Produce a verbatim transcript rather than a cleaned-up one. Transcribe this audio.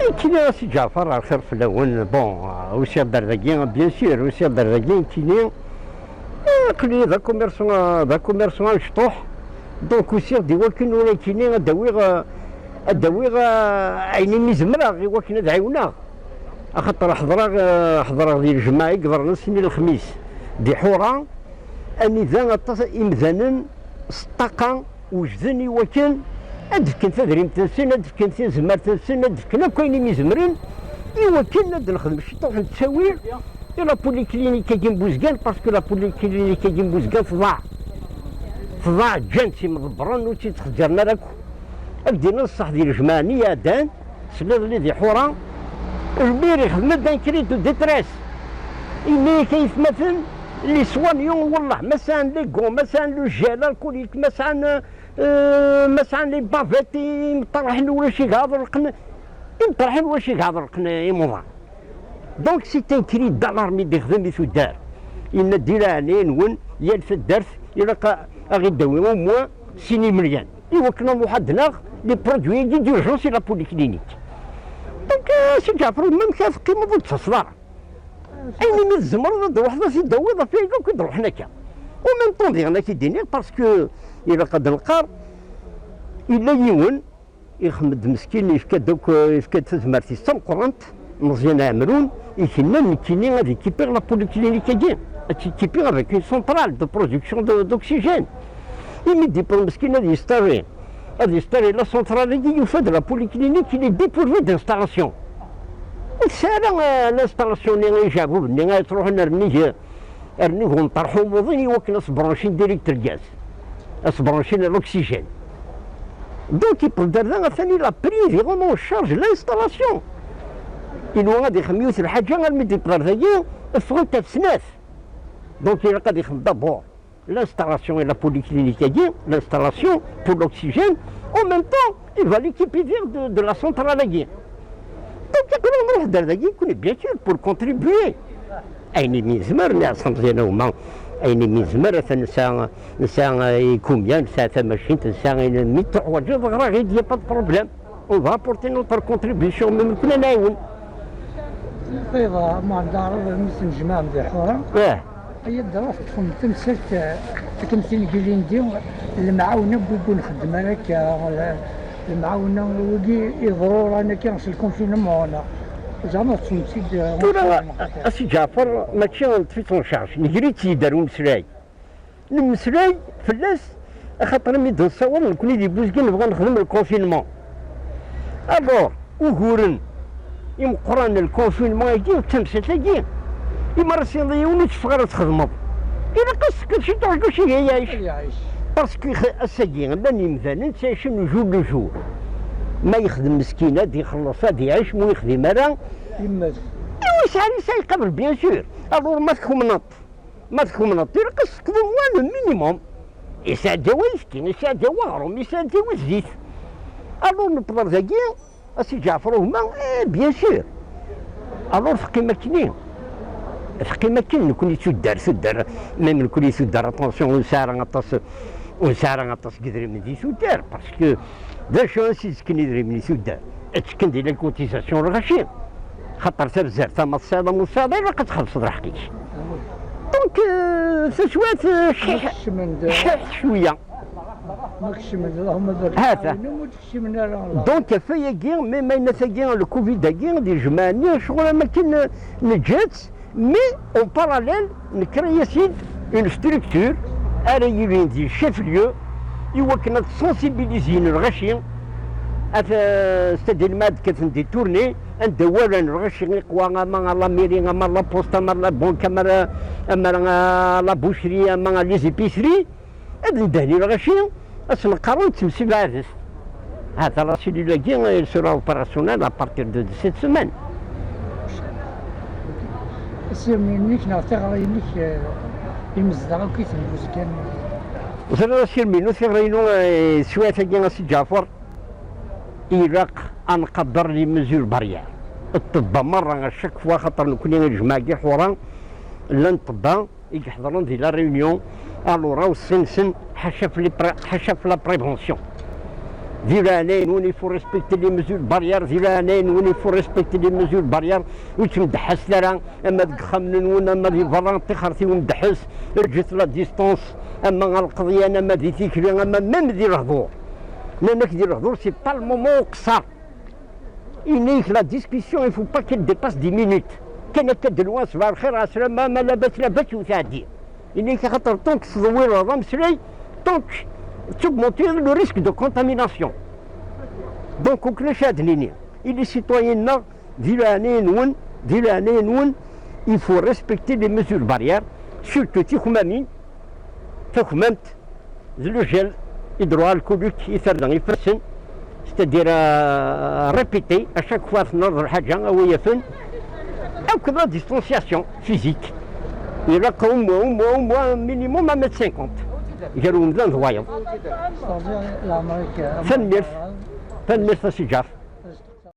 Nekkini, a Si Ǧaɛfar, lxir fell-awen. Bon, usiɣ-d ar dagi, bien sûr, usiɣ-d ar dagi, nekkini, eh, aql-iyi d akummersu, d akummersu amecṭuḥ. Donc, usiɣ-d i wakken ur nekkini ad d-awiɣ, eh, ad d-awiɣ, eh, ayen imi zemreɣ i wakken ad ɛiwneɣ. Axaṭer ḥeḍreɣ, eh, ḥeḍreɣ di lejmaɛ i yeḍran ass-nni lexmis di Ḥura, anida aṭas imdanen s ṭṭaqa wejden i wakken ad d-fken tadrimt-nsen, ad d-fken tazmert-nsen, ad d-fken akk ayen imi zemren i wakken ad nexdem ciṭuḥ n ttawil i la polyclinique-agi n Buzgan, parce que la polyclinique-agi n Buzgan tḍaɛ. Tḍaɛ, ǧǧan-tt imḍebbren, ur tt-id-xezzren ara akk. Ad d-iniḍ ṣṣeḥ, di lejmaɛ-nni iɛeddan, tesliḍ-li di Ḥura, lmir ixdem-d un cri de détresse. Yenna-yak ay atmaten, les soignants, wallah, ma sɛan les gants, ma sɛan le gel alcoolique, ma sɛan, euh, ma sɛan les bavettes, imeṭṭarḥen ulac i ɣaḍ ɣelqen, imeṭṭarḥen ulac i ɣaḍ ɣelqen imuḍan. Donc, c'est un cri d'alarme i d-ixdem i tuddar. Yenna-d, di leɛnaya-nwen, yal taddart ilaq a, a ɣ-id-tawi au moins sin imelyan i wakken ad nruḥ ad d-naɣ les produits-agi d'urgence i la polyclinique. Donc, euh, Si Ǧaɛfar, ma amek ara teqqimeḍ ur d-tettaseḍ ara? Ayen imi tzemreḍ ad d-truḥeḍ ad t-id-tawiḍ ɣef wayen akk i d-ruḥen akka. Au même temps, diɣen ad k-id-iniɣ, parce que ilaq ad d-neqqar, yella yiwen ixdem-d meskin, yefka-d akk, yefka-d tazmert-is d tameqqrant, Meẓyan Ɛemrun, i k-yennan nekkini ad équipiɣ la polyclinique-agi, ad tt-équipiɣ avec une centrale de production de, d'oxygène. Imi d-yewweḍ meskin ad yestarri, ad yestarri la centrale-agi, yufa-d la polyclinique, il est dépourvu d'installation. Ur tesɛi ara, euh, l'installation-nni, ijeɛbub-nni ay yettruḥun ar nnig, ar nnig umeṭṭarḥu umuḍin i wakken ad sbranchun direct le gaz, ad sbranchun l'oxygène. Donc, yeṭṭef-d ar da, atan il a pris vraiment en charge l'installation. Inwa ad ixdem yiwet lḥaǧa armi d-yewweḍ ar dagi, ffɣent ɣef snat. Donc, ilaq ad ixdem d'abord l'installation et la polyclinique-agi, l'installation pour l'oxygène, en même temps, il va l'équiper de, de la centrale-agi. Donc, aql-aɣ nruḥ-d ar dagi, nekkni, bien sûr, pour contribuer. Ayen imi nezmer, neɛṣa Meẓyan a gma, ayen imi nezmer, atan nesɛa, nesɛa, eh, ikumya, nesɛa tamacint, nesɛa ayen mi teḥwaǧeḍ, ɣer-aɣ-id, y a pas de problème. On va apporter notre contribution, même nekkni ad nɛiwen. Tayeḍ, ma ɛreḍ mi tennejmaɛem di Ḥura, eh, ay ad d-teṭṭfem tamsalt, eh, akken tin ilindi, lemɛawna n wigi ur nxeddem ara akka, lemɛawna n wigi iḍruran akka s lkunfinman, neɣ zeɛma teṭṭfem-tt-id, eh, tura, a Si Ǧaɛfar, mačči neṭṭef-itt en charge, negri-tt-id ar umeslay. Nemmeslay fell-as, axaṭer imi d-nessaweḍ nekkni di Buzgan nebɣa nexdem le confinement. Alors, uguren imeqqran n le confinement-agi, d tamsalt-agi, imi ara s-yiniḍ yiwen ur teffeɣ ara ad txedmeḍ, ilaq ad s-tekkeḍ ciṭuḥ deg wacu i yeɛic. Yeɛic. Parce que x-, ass-agi llan yimdanen ttɛicen au jour le jour. Ma yexdem meskin ad ixelleṣ, ad iɛic, ma ur yexdim ara, yemmut. Iwi yesɛan yesɛa iqabel, bien sûr. Alors ma tkemneḍ, ma tkemneḍ, ilaq ad s-tekkeḍ au moins le minimum. Yesɛeddaw ayefki, yesɛeddaw aɣrum, yesɛeddaw zzit. Alors newweḍ ar dagi, a Si Ǧaɛfar, a gma, eh, bien sûr. Alors teqqim akkenni. Teqqim akken, nekkni tuddar, tuddar, même nekkni tuddar, attention, ur nesɛi ara aṭas, ur nesɛi ara aṭas n yedrimen di tuddar, parce que d acu ansi d-ttekken idrimen i tuddar? Ad ttekken di la cotisation n lɣaci. Xaṭer tabzert, ama tesɛiḍ ama ur tesɛiḍ, ilaq ad txellṣeḍ lḥeqq-ik. Donc, euh, taswiɛt, euh, cḥiḥ, cḥiḥ cwiya. Ma kecmen-d, Allahumma barik. Hata. Ɛawnem, ur d-kecmen ara, Allah. Donc, ɣef wayagi, même ayennat-agi, le covid-agi, di lejmaɛ-nni, ccɣel am akken, euh, neǧǧa-tt, mais en parallèle, necréa-as-id une structure ara yilin di chef-lieu i wakken ad sensibilisin lɣaci, at, c'est-à-dire ma ad kkaten di tournée, anda walan lɣaci iqwa, ama à la mairie, ama à la poste, ama à la banque, ama à la, ama à la boucherie, ama à les épiceries, ad ndehni lɣaci, ad sen-qqaren ttemsebɛadet. Hata la cellule-agi, elle sera opérationnelle à partir de cette semaine. Asirem-nnek neɣ tiɣri-nnek, eh, imezdaɣ akk i tembuzgan? Ẓriɣ asirem-inu, tiɣri-inu, eh, teswiɛt-agi, a Si Ǧaɛfar, ilaq ad nqader les mesures barrières. Ṭṭebba merra, à chaque fois, xaṭer nekkni i lejmaɛ-agi Ḥura, llan ṭṭebba i iḥeḍren di la réunion, alors, aweṣṣi-nsen ḥaca f les pré-, ḥaca f la prévention. Di leɛnaya-nwen, il faut respecter les mesures barrières. Di leɛnaya-nwen, il faut respecter les mesures barrières. Ur ttmedḥaset ara, ama deg ixxamen-nwen, ama di berra, ṭixret i umedḥes. Ǧǧet la distance, ama ɣer lqeḍyan, ama di tikli, ama même di lehdur. Nnan-ak di lehdur, c'est pas le moment uqṣar. Ini-k la discussion, il faut pas qu'elle dépasse dix minutes. Kan akka d lwan, ṣbaḥ lxir, ɛeslama, ma labas, labas, u tɛeddi. Ini-k axaṭer tant que tettḍewwileḍ ameslay, tant que tu augmentes le risque de contamination. Donc, ulac ad nini i les citoyens-nneɣ, di leɛnaya-nwen, di leɛnaya-nwen, il faut respecter les mesures barrières, surtout tikmamin, takmamt d le gel hydroalcoolique i terna ifassen, c'est-à-dire, euh, répéter à chaque fois tenneḍ lḥaǧa, a wi yafen, akked la distanciation physique. Ilaq au moins, au moins, au moins un minimum un mètre cinquante. Gar umdan d wayeḍ. Tanemmirt. Tanemmirt a Si Ǧaɛfar.